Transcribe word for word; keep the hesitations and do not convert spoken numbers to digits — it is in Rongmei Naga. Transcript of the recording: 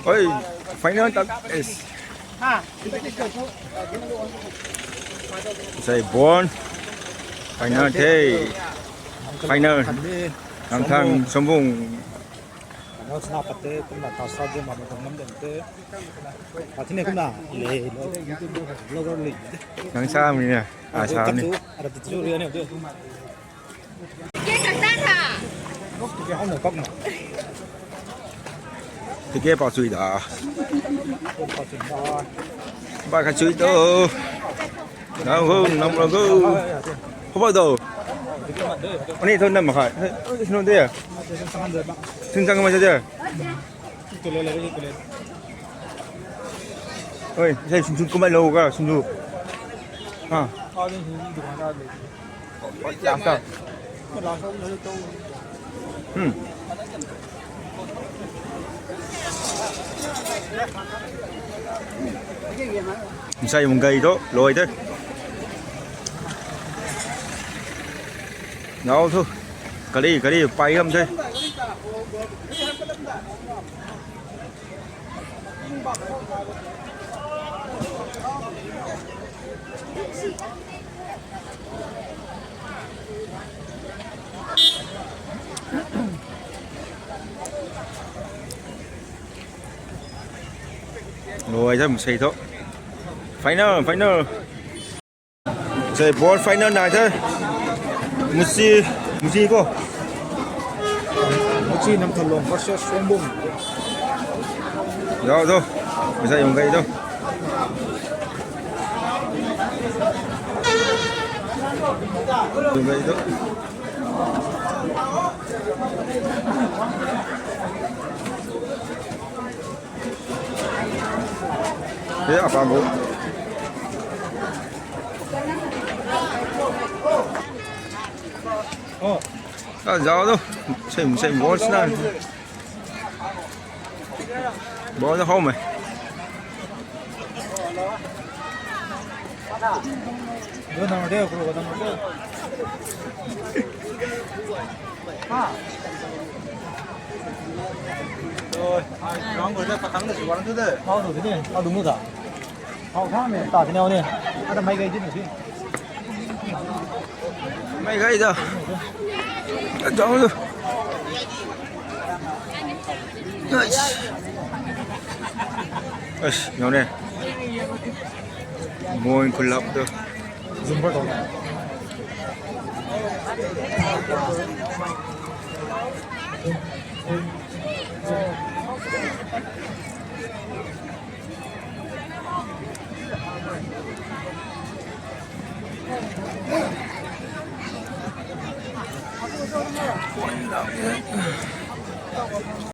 Oi, final tak is. Sai bon. Final the. Final. Nang thang sambung. Ano sna pate kumna ta sa de ma dong nam dem te. Athine kumna le lo lo lo le. Nang sa mi na. A sa mi. Ara tu ri ne. Ke ka ta tha. Ke hau na pak na. Tike pa chui da. Ba ka chui to. Nang ho, nang lo go. Ho ba do. Ani thon nam khai. Sino de. Sing sang ma de. Oi, sai sung sung kumai lo ka sung sung. Ha. Last time. Hmm. Sai mung gai to, loi te. Nau thu. Kali, kali, pai gam te. Loi ta masei tho. Final, final. Sai ball final nai the. Musi, musi ko. Musi Namthalong versus Songbung. Zau tu. Masei yung kai tu. Yung kai tu. Ye apa bu. Oh. Ah, zau tu. Same, same balls na. Ball na home. Go number two, go number two. Ha. Oi, ground ko da patang da si warang tu da. Hau tu ni, hau tu mu da. Hau tha me, ta ni hau ni. Ada mai gai di ni. Mai gai da. Jauh tu. Nice. Nice, nau ne. Moin kulap tu. Zumba tu.